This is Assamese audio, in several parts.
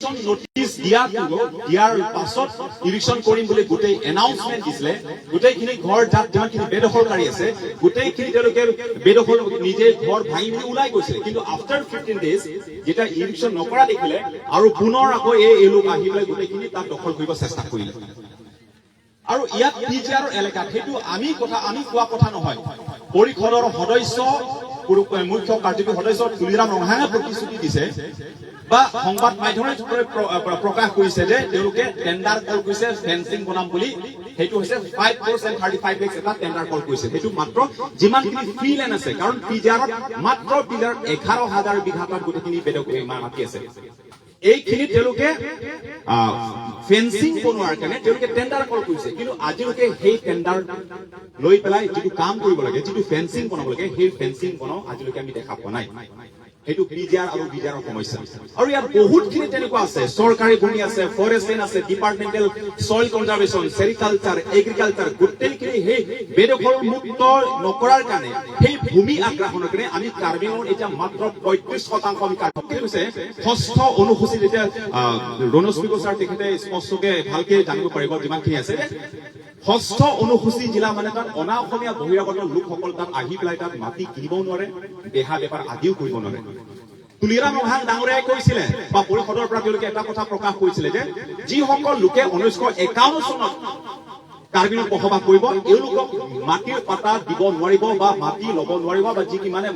নটিচ দিয়াৰ পাছত ইভিকশ্যন কৰিম বুলি গোটেই এনাউন্সমেণ্ট দিছিলে। গোটেইখিনি ঘৰ, যাত যিমানখিনি বেদখলকাৰী আছে, গোটেইখিনি তেওঁলোকে বেদখল নিজে ঘৰ ভাঙি মেলি ওলাই গৈছিলে। কিন্তু আফটাৰ 15 ডেজ যেতিয়া ইভিকশ্যন নকৰা দেখিলে আৰু পুনৰ আকৌ এওঁলোক আহি পেলাই গোটেইখিনি তাত দখল কৰিব চেষ্টা কৰিলে। আৰু ইয়াত পি জি আৰৰ এলেকাত, সেইটো আমি কোৱা কথা নহয়, পৰিষদৰ সদস্য, মুখ্য কাৰ্যকৰী সদস্য তুলিৰাম ৰংহাঙে প্ৰতিশ্ৰুতি দিছে বা সংবাদ মাধ্যমে প্ৰকাশ কৰিছে যে তেওঁলোকে টেণ্ডাৰ কল কৰিছে ফেন্সিং বনাম বুলি। সেইটো হৈছে 5 crores and 35 lakhs এটা টেণ্ডাৰ কল কৰিছে। সেইটো মাত্ৰ যিমানখিনি ফ্ৰী লেণ্ড আছে, কাৰণ পি জি আৰত মাত্ৰ পি জি আৰত 11,000 বিঘা তাত গোটেইখিনি বেলেগ মাটি আছে। এইখিনি তেওঁলোকে ফেন্সিং বনোৱাৰ কাৰণে তেওঁলোকে টেণ্ডাৰ কল কৰিছে। কিন্তু আজিলৈকে সেই টেণ্ডাৰ লৈ পেলাই যিটো কাম কৰিব লাগে, যিটো ফেন্সিং বনাব লাগে, সেই ফেন্সিং বনাও আজিলৈকে আমি দেখা পোৱা নাই। সেইটো পি জি আৰ আৰু বি জি আৰৰ সমস্যা। আৰু ইয়াত বহুতখিনি তেনেকুৱা আছে। চৰকাৰী ভূমি আছে, ফৰেষ্ট লেণ্ড আছে, departmental, soil conservation, sericulture, agriculture, গোটেইখিনি সেই বেদখল মুক্ত নকৰাৰ কাৰণে, সেই ভূমি আগ্ৰাসনৰ কাৰণে আমি কাৰ্বি আংলঙত এতিয়া মাত্ৰ 35% আমি কাৰ্বি হৈছে। ষষ্ঠ অনুসূচীত এতিয়া ৰণোজ পেগু ছাৰ, তেখেতে স্পষ্টকে ভালকে জানিব পাৰিব যিমানখিনি আছে যে ষষ্ঠ অনুসূচী জিলা মানে তাত অনা অসমীয়া বহিৰাগত লোকসকল তাত আহি পেলাই তাত মাটি কিনিবও নোৱাৰে, বেহা বেপাৰ আদিও কৰিব নোৱাৰে। তুলিৰাম ৰংহাং ডাঙৰীয়াই কৈছিলে বা পৰিষদৰ পৰা তেওঁলোকে এটা কথা প্ৰকাশ কৰিছিলে যে যিসকল লোকে 1951 চনত কাৰ্বিত বসবাস কৰিব, এওঁলোকক মাটিৰ পাতা দিব নোৱাৰিব বা মাটি ল'ব নোৱাৰিব বা যি মানে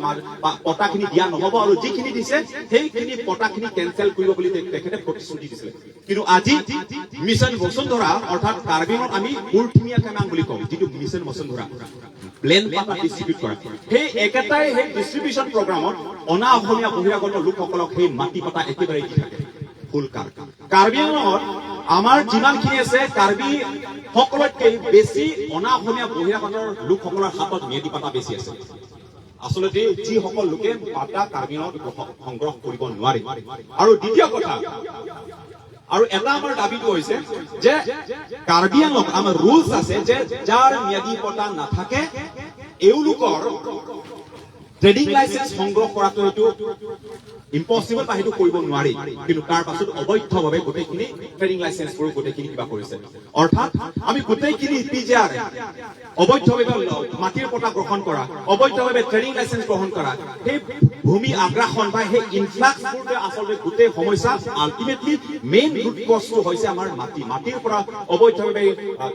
পটাখিনি দিয়া নহ'ব আৰু যিখিনি দিছে সেইখিনি পটাখিনি কেনচেল কৰিব বুলি তেখেতে প্ৰতিশ্ৰুতি দিছিলে। কিন্তু আজি মিছন বসুন্ধৰা, অৰ্থাৎ কাৰ্বিঙত আমি পুৰথুমীয়া কেমাং বুলি কওঁ, যিটো মিছন বসুন্ধৰা প্লেন পাতা ডিষ্ট্ৰিবিউট কৰা, সেই একেটাই সেই ডিষ্ট্ৰিবিউচন প্ৰগ্ৰামত অনা অসমীয়া বহিৰাগত লোকসকলক সেই মাটি পাতা একেবাৰে দি থাকে ফুল। কাৰ্বি আংলঙত আমাৰ যিমানখিনি আছে, কাৰ্বি সকলতকৈ বেছি অনা অসমীয়া বহিৰাগতৰ লোকসকলৰ হাতত ম্যাদী পাতা বেছি আছে। আচলতে যিসকল লোকে পাতা কাৰ্বি আংলঙত সংগ্ৰহ কৰিব নোৱাৰে। আৰু দ্বিতীয় কথা, আৰু এটা আমাৰ দাবীটো হৈছে যে কাৰ্বি আংলং আমাৰ ৰুলছ আছে যে যাৰ ম্যাদী পটা নাথাকে, এওঁলোকৰ ট্ৰেডিং লাইচেন্স সংগ্ৰহ কৰাটো এইটো ইম্পচিবল বা সেইটো কৰিব নোৱাৰি। কিন্তু তাৰ পাছত অবৈধভাৱে গোটেইখিনি ট্ৰেডিং লাইচেন্সবোৰ গোটেইখিনি কিবা কৰিছে। অৰ্থাৎ আমি গোটেইখিনি পি জি আৰ অবৈধভাৱে মাটিৰ পটা গ্ৰহণ কৰা, অবৈধভাৱে ট্ৰেডিং লাইচেন্স গ্ৰহণ কৰা, সেই ভূমি আগ্ৰাসন বা সেই ইনফ্লাক্সবোৰ আচলতে গোটেই সমস্যা আল্টিমেটলি মেইন ৰুট কজটো হৈছে আমাৰ মাটি। মাটিৰ পৰা অবৈধভাৱে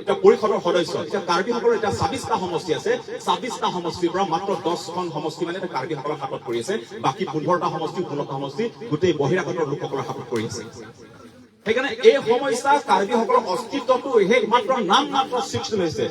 এতিয়া পৰিষদৰ সদস্য, এতিয়া কাৰ্বিসকলৰ এতিয়া 26টা সমষ্টি আছে। 26টা সমষ্টিৰ পৰা মাত্ৰ 10খন সমষ্টি মানে এতিয়া কাৰ্বিসকলৰ হাতত পৰি আছে। বাকী 15টা সমষ্টি, 16টা সমষ্টি গোটেই বহিৰাগতৰ লোকসকলৰ হাতত পৰি আছে। সেইকাৰণে এই সমস্যা কাৰ্বিসকলৰ অস্তিত্বটো সেই মাত্ৰ নাম মাত্ৰ সৃষ্টি হৈছে।